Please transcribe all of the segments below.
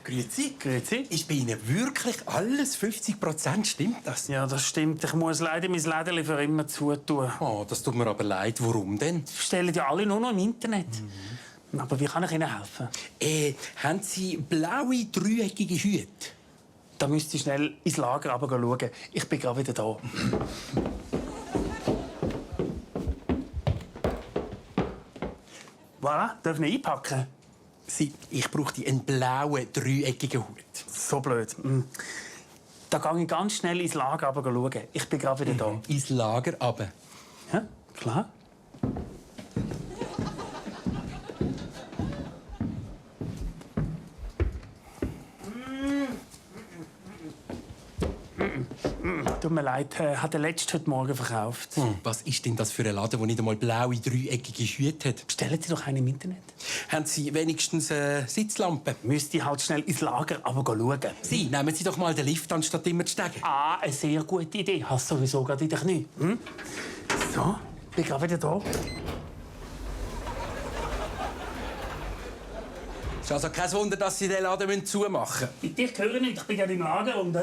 Grüezi. Grüezi. Ist bei Ihnen wirklich alles 50%? Stimmt das? Ja, das stimmt. Ich muss leider mein Lädeli für immer zutun. Oh, das tut mir aber leid. Warum denn? Stellen ja alle nur noch im Internet. Aber wie kann ich Ihnen helfen? Haben Sie blaue, dreieckige Hüte? Da müsst ihr schnell ins Lager schauen. Ich bin gerade wieder da. Voilà, darf ich einpacken? Ich brauche einen blauen, dreieckigen Hut. So blöd. Da gehe ich ganz schnell ins Lager schauen. Ich bin gerade wieder da. Ins Lager runter. Ja, klar. Tut mir leid, hat der letzte heute Morgen verkauft. Was ist denn das für ein Laden, der nicht einmal blaue, dreieckige Hüte hat? Bestellen Sie doch einen im Internet. Haben Sie wenigstens Sitzlampen? Müsste ich halt schnell ins Lager schauen. Sie, nehmen Sie doch mal den Lift, anstatt immer zu steigen. Ah, eine sehr gute Idee. Hast du sowieso gerade in den Knie. So, bin gerade wieder da. Es ist also kein Wunder, dass Sie den Laden zumachen müssen. Ich höre nicht, ich bin gerade im Lager unten.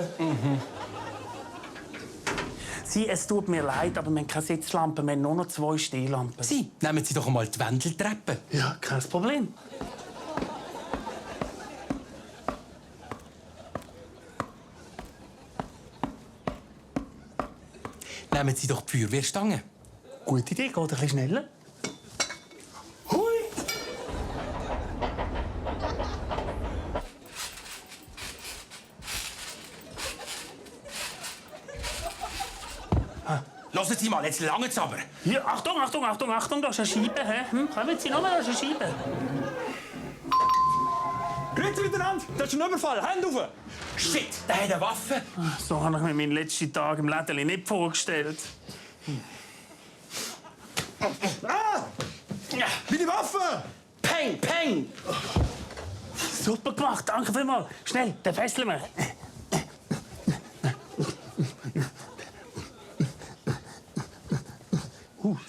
Sie, es tut mir leid, aber wir haben keine Sitzlampen, wir haben nur noch 2 Stehlampen. Sie, nehmen Sie doch einmal die Wendeltreppe. Ja, kein Problem. Nehmen Sie doch die Feuerwehrstange. Gute Idee, geht ein bisschen schneller. Hui! Hören Sie mal, jetzt lange es aber. Ja, Achtung, Achtung, Achtung, Achtung, da ist eine Scheibe. Kommen Sie noch mal, da ist eine Scheibe. Grüezi miteinander! Das ist ein Überfall! Hände auf! Shit, der hat eine Waffe. So habe ich mir meinen letzten Tag im Lädeli nicht vorgestellt. Ah! Meine Waffe! Peng, peng. Super gemacht, danke vielmals. Schnell, den fesseln wir.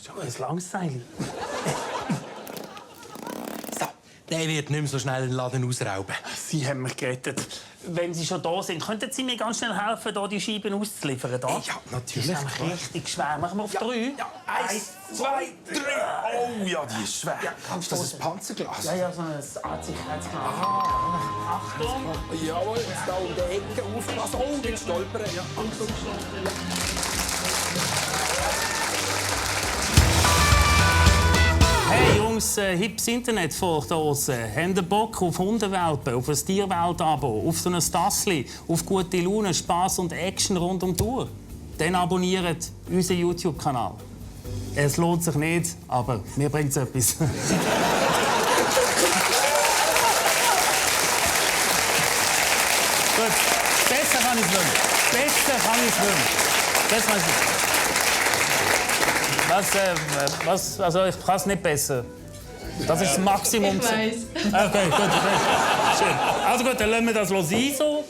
Schon ein langes Seil. So, der wird nicht mehr so schnell den Laden ausrauben. Sie haben mich gerettet. Wenn Sie schon da sind, könnten Sie mir ganz schnell helfen, hier die Scheiben auszuliefern? Da? Ja, natürlich. Das ist nämlich richtig schwer. Machen wir auf 3? Ja, 1, 2, 3. Oh ja, die ist schwer. Ja, ganz ist das ein Panzerglas? Ja, so ein Sicherheitsglas. Achtung! Jawohl, jetzt da um die Ecke aufpassen. Oh, nicht stolpern. Ja. Hey Jungs, hips Internet vor da draussen. Habt ihr Bock auf Hundewelpen, auf ein Tierwelt-Abo, auf so ein Tassli, auf gute Laune, Spass und Action rund um die Uhr? Dann abonniert unseren YouTube-Kanal. Es lohnt sich nicht, aber mir bringt es etwas. Gut, besser kann ich es nicht. Besser kann ich es nicht. Das weiß ich. Also ich kann es nicht besser. Das ist das Maximum. Ich weiß. Okay, gut. Schön. Also gut, dann lassen wir das sein so.